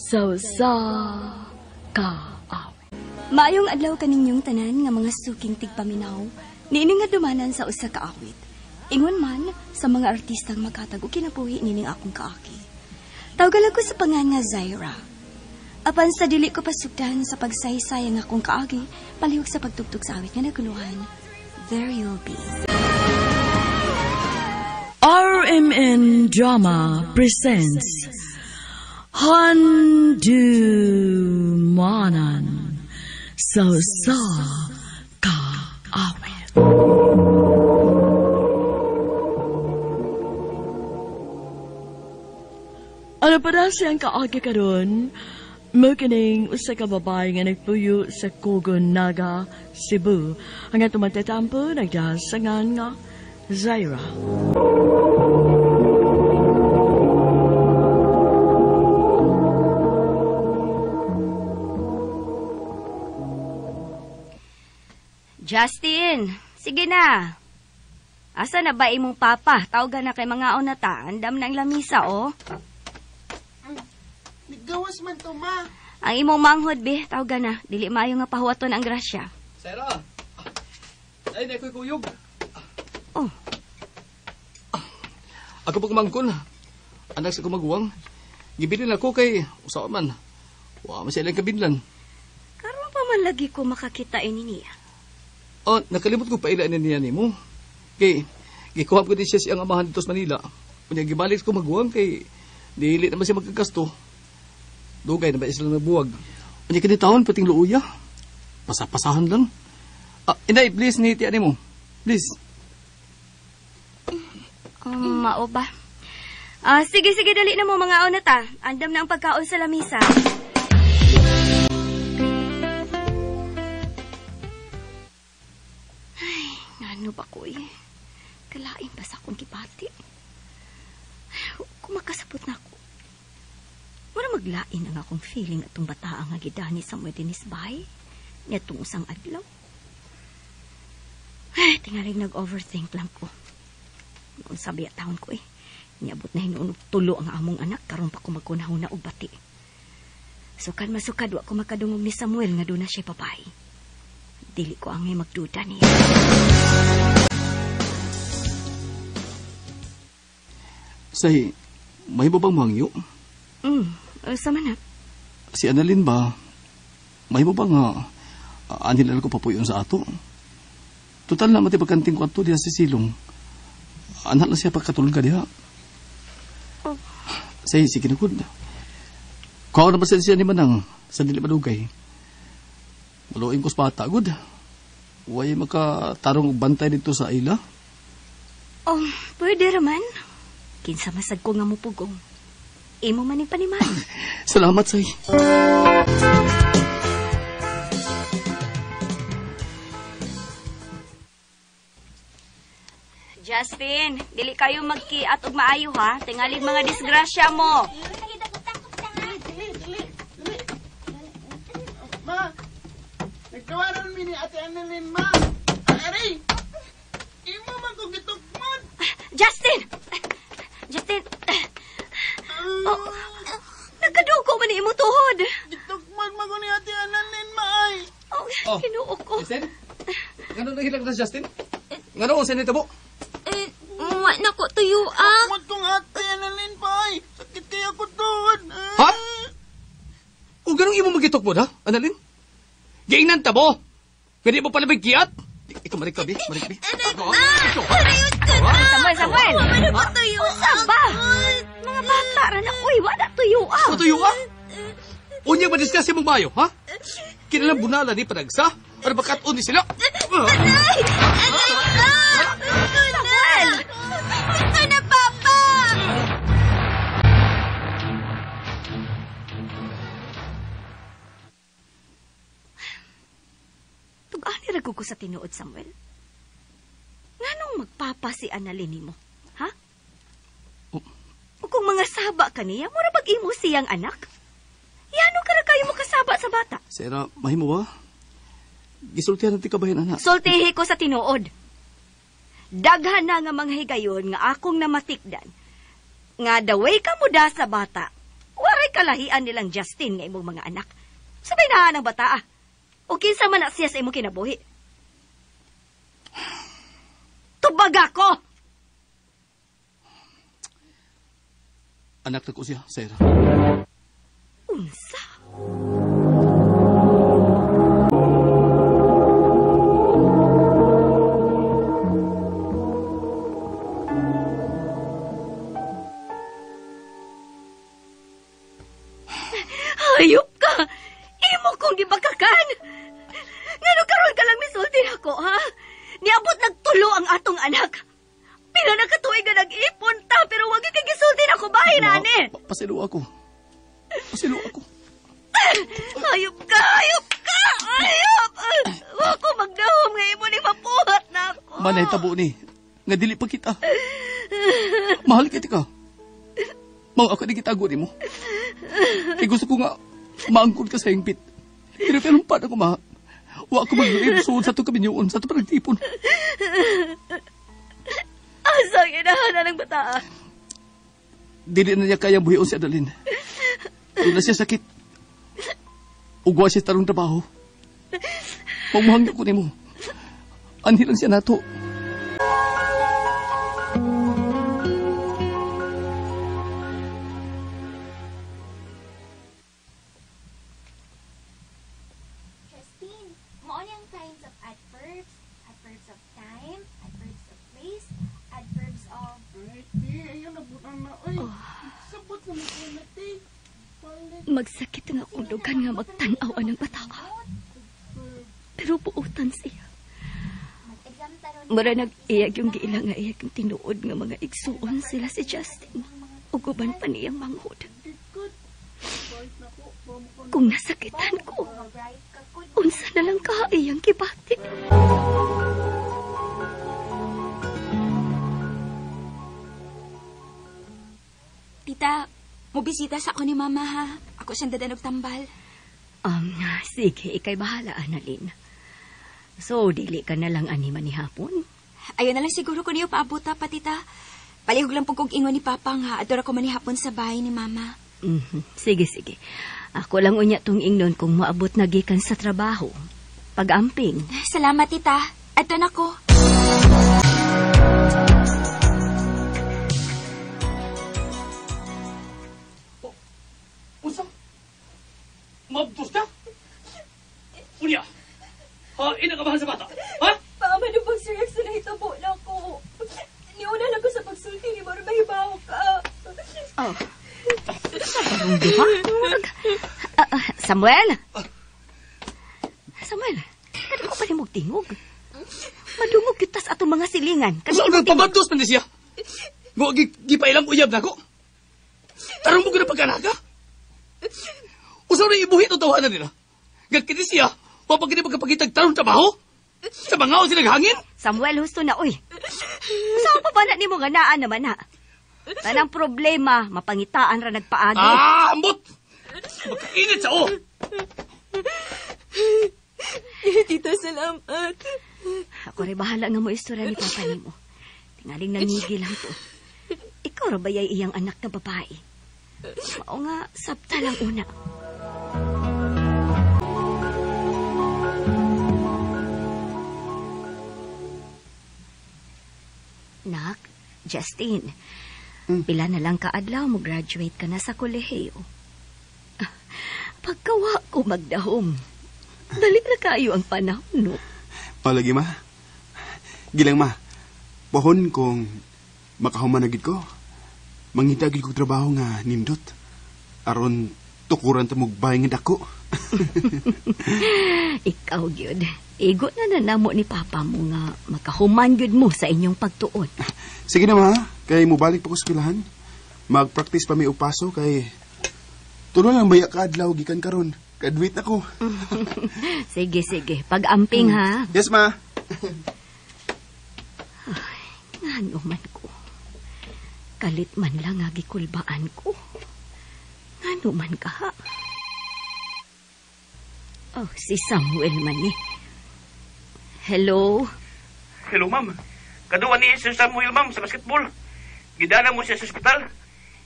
Sa usa ka awit. Maayong adlaw kaninyong tanan nga mga suking tigpaminaw, niini nga dumanan sa usa ka awit. Ingon man sa mga artistang maghatag og kinabuhi nining akong kaaki. Tawgalan ko sa pangan nga Zaira. Apan sa dili ko pasugdan sa pagsaysay ang akong kaagi, palihog sa pagtugtog sa awit nga naguluhan, There You'll Be. RMN Drama presents Handumanan sa usa ka awit. Ano pa na siyang kaagi karon? Mao kining usa ka babae nga nagpuyo sa Cogon, Naga, Cebu. Ang atong magtatampo nagdasangan nga Zaira. Justin, sige na. Asa na ba imong papa? Tawgan na kay mga na ta. Andam na ang lamisa, oh. Naggawas man to, ma. Ang imong manghod, be. Tawgan na. Dili maayo nga pahuwaton ang grasya. Sarah! Ay, na ko'y kuyog. Oh. Ako pa kumangkon. Anak sa kumaguwang. Gibilin ako kay usawa man. Wa man siya ilang kabinlan. Karon pa man lagi ko makakita ini niya. Oh, nakalimot ko paila ni niya nimo. Kay gikuha ko din siya siyang amahan dito sa Manila. Unya gibalik ko maguwang kay dili naman siya magkagasto. Dugay na ba sila nagbuwag. Unya kini taon pating luuya. Pasa-pasahan lang. Ah, inday, please ni tiyan nimo. Please. Mao ba? Ah, sige, sige, dali na mo mga na ta. Andam na ang pagkaon sa lamisa. Ay, ngano ba ko eh? Kalain ba sa akong gibati? Kumakasabot na ako. Mura maglain ang akong feeling atong bataa nga gidani sa mga dinis bay. Niya usang adlaw. Ay, tingalig nag-overthink lang ko. Noon sabi at taon ko eh. Niabot na hinuon og tulo ang among anak karon pa ko magkunahuna og bati. Sukad masukad wa ko makadungog ni Samuel nga doon na siya babae. Dili ko angay magduda niya. Say, may bang mangyo? Sa man na. Si Annalyn ba? May ba nga anilal ko papuyon sa ato? Total na matibagkanting ko ato diha sa silong. Anak lang siya pagkatulog ka diha. Oh. Say, sige na gud. Kuha na ba siya ni Manang sa dili madugay? Maluin ko sa bata, gud. Way makatarong bantay dito sa ila. Oh, pwede raman. Kinsa masag ko nga mupugong. Imo man ning paniman. Salamat, say. Justin, dili kayo magkiat og maayo ha. Tingalig mga disgrasya mo. Dili, dili, dili. Ma, nagkawaran mi ni Ate Annalyn, ma. Aray, imo man ko gitukmod. Justin! Justin! Oh, nagkadugo man ni imong tuhod. Gitukmod man ko ni Ate Annalyn, ma ay. Oh, Oh. Ginoo ko. Justin? Ngano nanghilag na si Justin? Ngano ang sinita mo? Eh, wa na ko tuyo ah. Tukmod kong Ate Annalyn pa ay. Sakit kaya ko tuhod. Ha? O ganong imo magitukmod, ha, Annalyn? Giingnan ta mo! Pwede mo pala may kiat? Ikaw, marik ka, bi. Marik, bi. Ikaw, ikaw, ha? Samuel, Samuel! Wa na ko tuyo. Unsa ba? Mga bata ra na, uy, wala tuyo ah. Matuyo ka? Unya ba discuss mong mayo, ha? Kinalang bunala ni panagsa? Ano ba kat ni sila? Aray! Aray ah! Samuel! Ito na, Papa! Tug-ani ra ko sa tinuod, Samuel. Nganong magpapa si Annalyn nimo? Ha? Oh. O kung mga saba ka niya, mura bag imo siyang anak? Yano ka ra kayo makasaba sa bata? Sarah, mahimo ba? Gisultihan natin kabahin, anak. Sultihi ko sa tinuod. Daghan na nga mga higayon nga akong namatikdan. Nga the way ka muda sa bata, wala Usaray kalahian nilang Justin nga imong mga anak. Sabay na ang bata ah. O kinsa man na siya sa imong kinabuhi. Tubag ako! Anak na ko siya, Sarah. Unsa? Hayop ka! Imo kong gibakakan! Ngano karon ka lang misulti ako, ha? Niabot nagtulo ang atong anak. Pila na katuig nga nag-ipon ta, pero wag kay gisulti nako bahin, ani. Pasilo ako. Pasilo ako. Hayop ka! Hayop ka! Hayop! Wa ko magdahom nga imo ni mapuhat na ako. Manay tabo ni. Nga dili pa kita. Mahal kita ka. Mao ako ni gitago nimo. Kay gusto ko nga maangkon ka sa hingpit. Pero pero pa ako ma. Wa ko magluib suod sa itong kaminyoon, sa itong panagtipon. Asa ang inahan ng bata? Dili na niya kaya buhion si Adeline. Doon na siya sakit. Ugwa siya tarong trabaho. Pagmuhangyo ko nimo. Anhi lang siya nato. Justin, mao ni ang kinds of adverbs. Adverbs of time, adverbs of place, adverbs of... Ay, ti, ayun na butang na, oy. Sabot na mo na, ti. Palit. Magsakit nga akong dugan nga magtan-aw anang bata. Pero buutan siya. Mag-exam taron Mura nag-iyag yung giila nga iyag yung tinuod nga mga igsuon sila si Justin. Ug uban pa niyang manghod. Ikot. Bait na ko. Pamukan. Kung nasakitan ko, bright ka kud. unsa na lang ka iyang gibati. Tita, mobisita sa ako ni Mama ha. Ako siyang dadanog tambal. Sige, ikay bahala, Annalyn. So, dili ka na lang anima ni hapon. Ayun na lang siguro ko niyo paabuta pa, tita. Palihog lang po kong ingon ni Papa nga. Adora ko manihapon sa bahay ni Mama. Mhm. Sige, sige. Ako lang unya tong ingnon kung moabot na gikan sa trabaho. Pag-amping. Salamat, tita. Adto na ko. Unsa? Mabdos ka? Unya! Ha? Inakabahan sa bata? Ha? Paano pag Sir X na hitabo na ko? Niuna lang ko sa pagsulti ni Maro mahibaw ka. Oh. Sa duha? Samuel? Samuel, kada ko pa rin tingog. Madungog kita sa atong mga silingan. Kasi ang nagpamabdos man ni siya. Ngo, gipailang uyab na ko. Tarong mo gina pagkanaka. Usaw na ibuhit o tawanan nila. Gakiti siya, wapag gini magkapagitag tarong trabaho. Sa mga o silang hangin. Samuel, husto na, uy. Saan pa ba na nimo nga naan naman, ha? Tanang problema, mapangitaan ra nagpaagi. Ah, ambot! Magkainit sa o! Tita, salamat. Ako rin bahala nga mo istorya ni Papa nimo. Tingaling nangigi lang to. Ikaw ra ba yay iyang anak na babae? Mao nga, sabta lang una. Nak, Justin, pila na lang kaadlaw mo graduate ka na sa kolehiyo. Pagkawa ko magdahom, dali na kayo ang panahon, no? Palagi, ma. Gilang, ma. Pohon kung makahuman na gid ko. Mangita gid ko trabaho nga nindot. Aron tukuran ta mo bahay nga dako. Ikaw gyud. Igo na nanamo ni Papa mo nga makahuman gyud mo sa inyong pagtuon. Sige na, ma. Kay mobalik pa ko sa eskwelahan. Mag-practice pa mi og paso kay tulo lang baya ka adlaw gikan karon. Graduate na ko. Sige, sige. Pag-amping ha. Yes, ma. Ngano man ko. Kalit man lang nga gikulbaan ko. Ngano man ka ha? Oh, si Samuel man eh. Hello? Hello, ma'am. Kaduwa ni Sir Samuel, ma'am, sa basketball. Gidala mo siya sa ospital.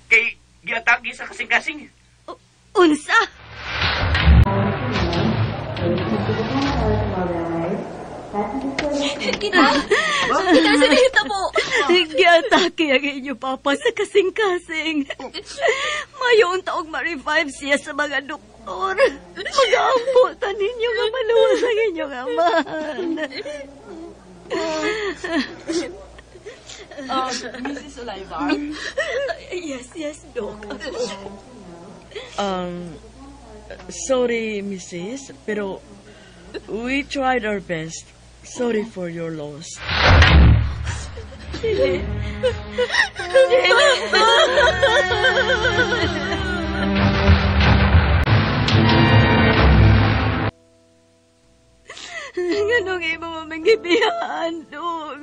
Kay giatake sa kasing-kasing. Unsa? Tita! Tita, sinita mo! Giatake ang inyong papa sa kasing-kasing. Mayon taog ma-revive siya sa mga doktor. Mag-aampo ta ninyo nga maluwas ang inyong amahan. Mrs. Olivar? Yes, Doc. Sorry, Mrs., pero we tried our best. Sorry for your loss. Dili. Nganong imo mamang gibihaan, Dog?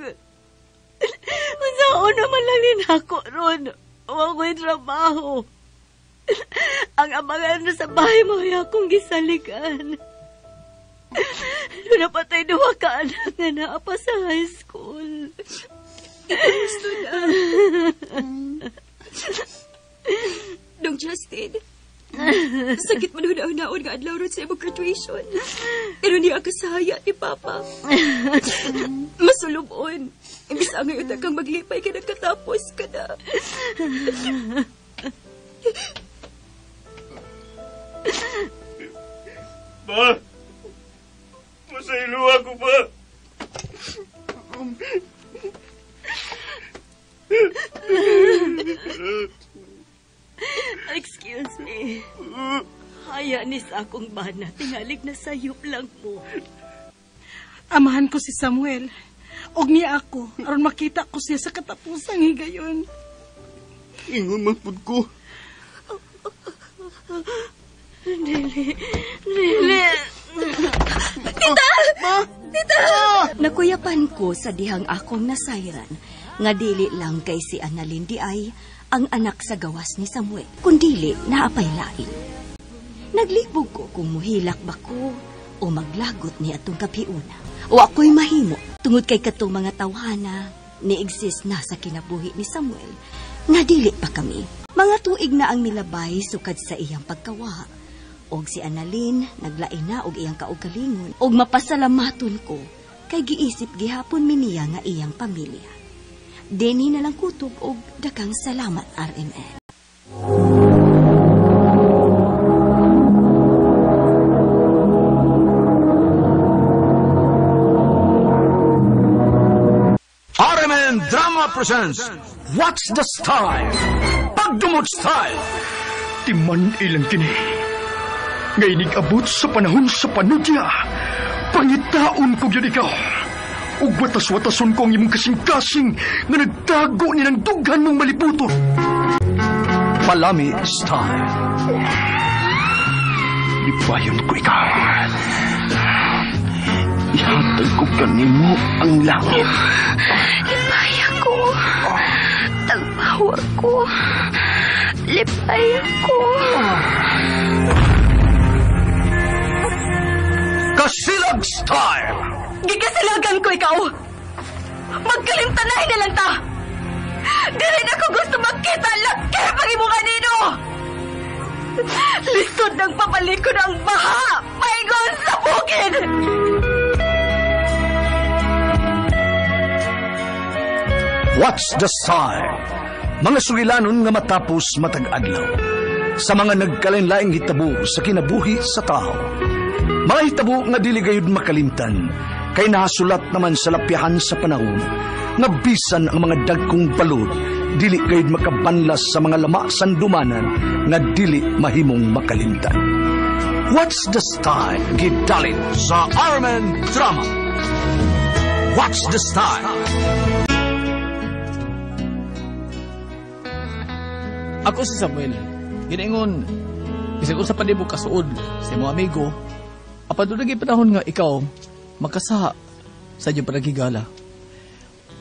Unsaon naman lang ninako ron. Wa ko'y trabaho. Ang abangan na sa bahay mo ay akong gisaligan. Doon napatay duha ka anak nga naa pa sa high school. Gusto na. Dong Justin, sakit man huna-hunaon nga adlaw ron sa imong graduation. Pero niya kasaya ni Papa. Masulubon. Imbis ang ngayon kang maglipay ka nagkatapos ka na. Ba! Masaylo ako ba? Excuse me. Haya ni sa akong bana, tingalig na sayop lang mo. Amahan ko si Samuel. Og niya ako, aron makita ko siya sa katapusang higayon. Ingon man pud ko. Dili. Dili. Tita! Tita! Nakuyapan ko sa dihang akong nasayran nga dili lang kay si Annalyn di ay ang anak sa gawas ni Samuel, kundili naapay lain. Naglibog ko kung muhilak ba ko o maglagot ni atong kapiuna. O ako'y mahimo tungod kay katong mga tawhana ni exist na sa kinabuhi ni Samuel nga dili pa kami. Mga tuig na ang milabay sukad sa iyang pagkawa. Og si Annalyn naglain na og iyang kaugalingon og mapasalamaton ko kay giisip gihapon mi niya nga iyang pamilya. Deni na lang kutob og dakang salamat RMN. RMN Drama presents What's the Style? Pagdumot Style! Timan ilang kini. Ngay abot sa panahon sa panudya. Pangitaon ko gyud ikaw. Ug watas-watason ko ang imong kasing-kasing nga nagtago ni ng dughan mong malibuton. Palami Style. Ipayon ko ikaw. Ihatag ko kanimo ang langit. Lipay ako. Tagpawa ko. Lipay ako. Kasilag Style! Gikasilagan ko ikaw! Magkalimtanay na lang ta! Dili na ko gusto magkita laki pag imo kanino! Lisod ng pabalik ko ng baha! Paingon sa bukid! What's the Style? Mga sugilanon nga matapos matag-adlaw. Sa mga nagkalain-laing hitabo sa kinabuhi sa tao. Mga hitabo nga dili gayud makalimtan, kay nahasulat naman sa lapyahan sa panahon, nga bisan ang mga dagkong balod, dili gayud makabanlas sa mga lama sandumanan nga dili mahimong makalimtan. What's the Style? Gidalin sa RMN Drama. What's the Style? Ako si Samuel. Ginaingon, bisag unsa pa nimo kasuod sa imong amigo, apan doon naging panahon nga ikaw makasaha sa inyong panagigala.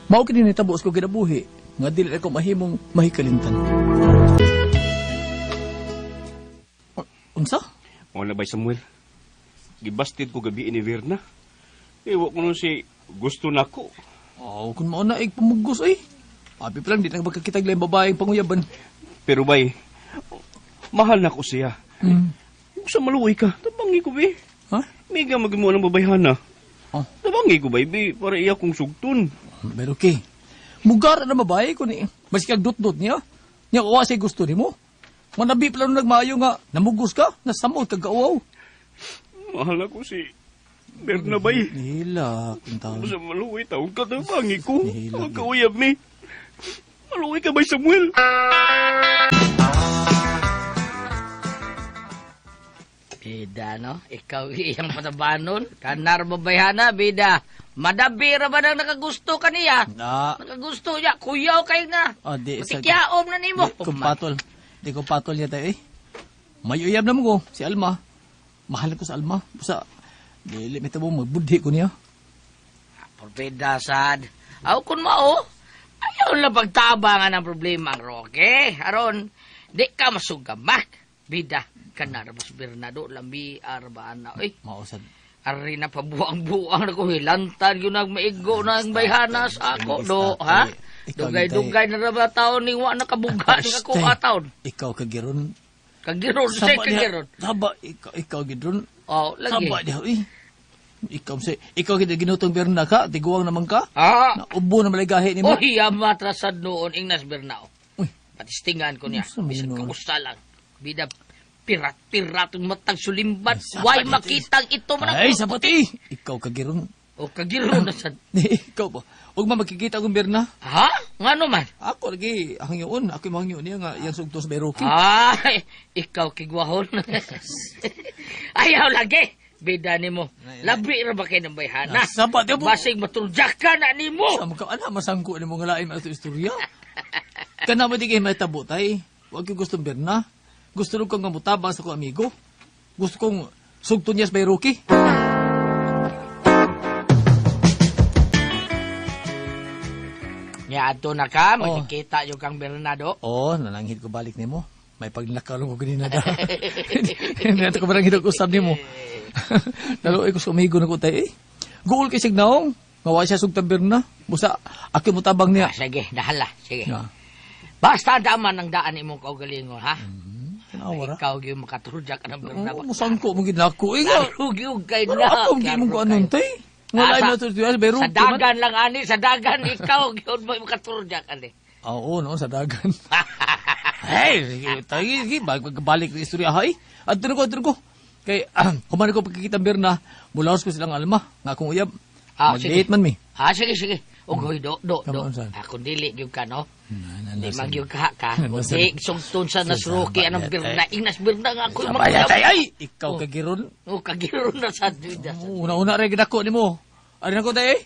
Mao kini nahitabo sa kong kinabuhi nga dili ako mahimong mahikalimtan. Unsa? Wala ba, Samuel? Gibasted ko gabi ni Verna. Iwa ko nun si gusto na ko. Oh, kung mao na pamugos ay. Abi pa lang di na magkakitag lang babaeng panguyaban. Pero bay, mahal na ko siya. Sa maluoy ka, tabangi ko, be. Ha? Miga magimo ng babayhana. Oh. Tabangi ko, baby, para iya kong sugtun. Pero okay. Mugar na babae ko ni. Maski kag dot-dot niya. Niya kuha siya gusto nimo. Manabi pala nung nagmaayo nga, namugos ka, nasamot kag kauaw. Mahal ako si Bernabay. Nihila, kung Sa maluoy, tawag ka, tabangi ko. Nihila, Tawag ka, uyab mi. Maluoy ka ba, Samuel? Bida, no? Ikaw iyang patabanon. Kanar babayhana, bida. Madabira ba nang nakagusto ka niya? Na. Nakagusto niya. Kuyaw kayo na. Ah, di, sa- Matikyaom na nimo. Di ko patol. Di ko patol niya tayo eh. May uyab na mo ko, si Alma. Mahal ko sa Alma. Basta, dili, may tabo, magbudhi ko niya. Porbida, sad. Aw, kun mao, ayaw lang pagtabangan ang problema ang Roque. Aron, di ka masugamak. Bida, kanar mas Bernardo, lambi, arbaan na. Uy, Mausad. Ari na pabuang-buang na ko, hilantan yun ang maigo na ang bayhana sa ako, do, ha? Dugay-dugay na ra ba taon ni wa nakabuga ni ako ataon. Ikaw kagiron. Kagiron, say kagiron. Saba, ikaw giron. Oh, lagi. Saba diha, eh. Ikaw, say, ikaw gid ginutong Berna ka, tiguang naman ka. Ah. Naubo na maligahi nimo. Uy, amatrasad noon, Ignas Bernao. Patistingan ko niya. Bisan kamusta lang. Bida, pirat-pirat ang matag sulimbat. Why makitang ito man Ay, sabati. Ikaw kagiron. O, kagiron na sad. Ikaw ba? Huwag ma makikita akong Berna. Ha? Ngano man? Ako lagi hangyoon. Ako yung hangyoon niya nga iyang sugtos Beroki. Ay, ikaw kigwahon. Ayaw lagi. Bida nimo. Labi ra ba kay ng bayhana? Saba, di ba? Basig maturjak ka na nimo. Sa mga anak, masangko ni mga lain ato istorya. Kana mo di kay may tabo tay. Huwag yung gustong Berna. Gusto rin kong ngamutabang sa kong amigo. Gusto kong sugto niya sa Beroki. Nya adto na ka, makikita yung kang Bernardo. Oo, nalanghid ko balik nimo. May pagnakaroon ko ganina da. Hindi ko barang hidog usab nimo. Naluoy ko sa amigo na ko tay eh. Guol kay signaong. Nga wa siya sugtang Berna. Busa, ako mo tabang niya. Ah, sige, dahala. Sige. Ya. Basta daman ang daan imong kaugalingon, ha? Tanawa ra. Ikaw gyud makaturjak ka ng Bernardo. Oo, musangko mo ginako eh nga. Klaro gyud kay Pero na. ako hindi mo ko anong tay. Wala Ah, na ito siya, pero Sa dagan lang ani, sa dagan ikaw gyud mo makaturjak ani. Oo, no, sa dagan. Hey, sige, tayo, sige, balik ng istorya, hay. Adto na ko. Kay, human ko pagkikita Berna, mulaos ko silang alma, nga akong uyab. Ah, sige. Mag-date man mi. Ah, sige, sige. Ugoy, do, do, do. Come on, son. Ako dili gyud ka, no? Di Di man gyud ka, ka. Kundi sugton sa Nasruki anong Berna. Ignas Berna nga ako Sabay, ay, ay! Ikaw kagiron. Oh, kagiron na sa duda. Una-una rin ginako ni mo. Ari na ko tayo eh.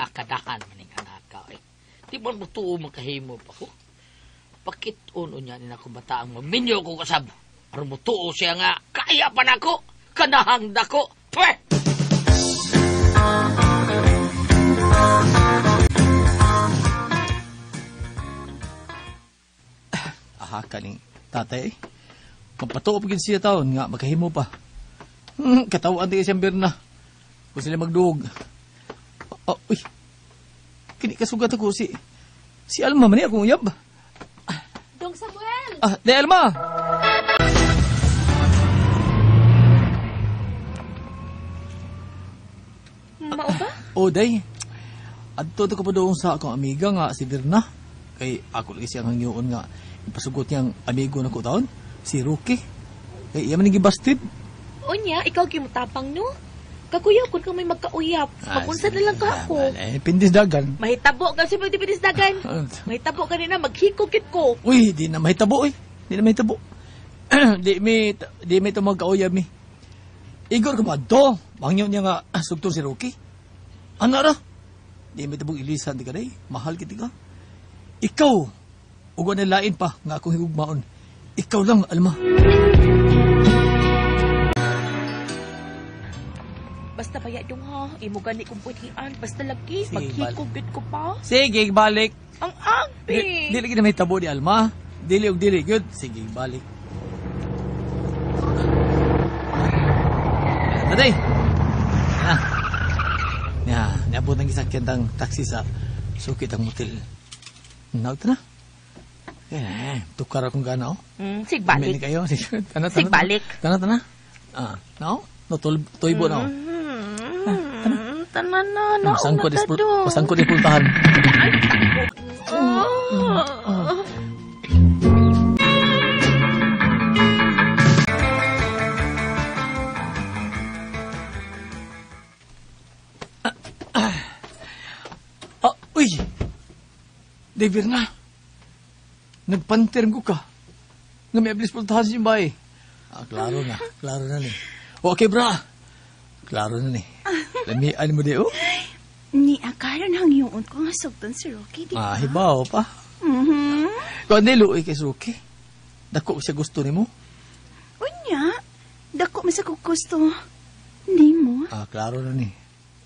Ah, kadahan man ning anak ka, eh. Di ba mo tuo makahimo pa ko? Pakit-on unya ni nako bataang magminyo ko kasab. Aron mo tuo siya nga, kaya pa nako, kanahang dako. Pweh! Aha, kaning tatay eh. Mapatuo pa gid siya taon nga makahimo pa. Katawaan tayo siyang Berna. Kung sila magduog. Oh, uy. Kini kasugat ako si Alma man ni akong uyab. Dong Samuel! Ah, di Alma. Mao ba? Oh, day. Adto to ko pa doon sa akong amiga nga si Berna. Kay ako lagi siyang hangyoon nga ipasugot niyang amigo na ko taon, si Rocky. Kay iya man ni gibastid. Unya, ikaw gimutapang no? Kakuyaw kun ka may magkauyap. Magunsad na lang ka ako. Eh, pindis dagan. Mahitabo kasi pagdipinis dagan. Mahitabo kanina maghikog gid ko. Uy, di na mahitabo eh. Di na mahitabo. di mi ito magkauyab mi. Igor ko madto. Mangyo niya nga sugto si Rocky. Ano ra? Di mi tabong ilisan di ka day. Mahal kiti ka. Ikaw, ugo na lain pa nga akong higugmaon. Ikaw lang, Alma. Basta baya dong ha, imo gani kong putian, basta lagi Sige, maghikog gid ko pa. Sige, balik. Ang agbi. Di lagi na may tabo di Alma. Dili og dili gyud. Sige, balik. Taday. Na. Ya, niabot ang gisakyan tang taxi sa sukit ang motel. Naot na. Eh, tukar akong gana, oh. Sigbalik. Ni kayo. Tana, tana. Sigbalik. Tana, tana. Ah, no? No, tuybo na, oh. Tanan na, na. Masangkot is masangkot is pultahan. Oh. Ah, uy! David na. Nagpanter ko ka. Nga may ablis pultahan si Jimbay. Ah, klaro na. Klaro na ni. Okay, bra. Klaro na ni. Lamian mo di, oh. Ni akaran hangyoon ko nga sugton si Rocky, di ba? Ah, hibaw pa. Mhm. Kung nilo, kay Rocky. Dako siya gusto nimo. Unya, dako man sa kog gusto nimo. Ah, klaro na ni.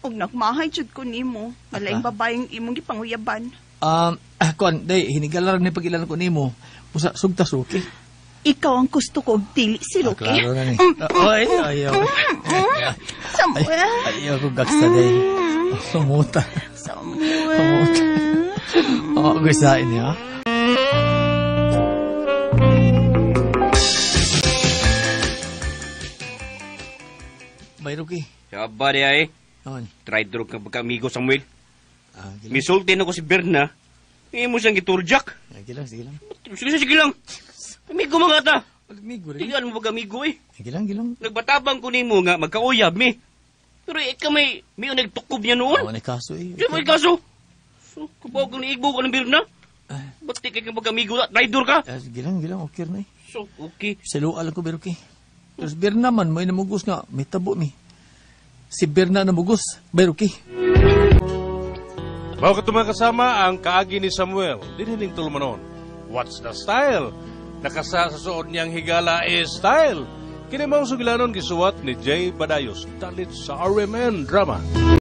Og nagmahay jud ko nimo. Malaing babaeng imong gipanguyaban. Kuan, day, hinigalaran ni pag-ilan ko nimo. Pusa, sugtas, Rocky. Ikaw ang gusto ko og dili si Ah, Rocky. klaro na ni. Oy, ayaw. Samuel. Ayaw ko gaksa, day. Sumuta. Samuel. Sumuta. Oh, gusto niya. Bay, Rocky. Saba di ay. Naman. Try drug ka pagka-amigo, Samuel. Ah, Misulti na ko si Berna. Imo siyang giturjak. Sige lang, sige lang. Sige, sige lang. Amigo mga ta. Amigo rin. Tingnan mo pag-amigo eh. Sige lang, sige lang. Nagbatabang ko nimo nga magkauyab mi. Pero ikaw may nagtukob niya noon. Awa na kaso eh. Di may kaso. So, kubaw kang niigbo ka ng Berna. Ba't di kay pag-amigo na? Traitor ka? Ah, sige lang, sige lang. Okay na eh. So, okay. Sa lual ko, pero okay. Pero si Berna man, may namugos nga. May tabo mi. Si Berna namugos, pero okay. Mao kato mga kasama ang kaagi ni Samuel, dinhining tulumanon. What's the style? Nakasa sa suod niyang higala is style. Kini maong sugilanon gisuwat ni Jay Badayos, dalit sa RMN Drama.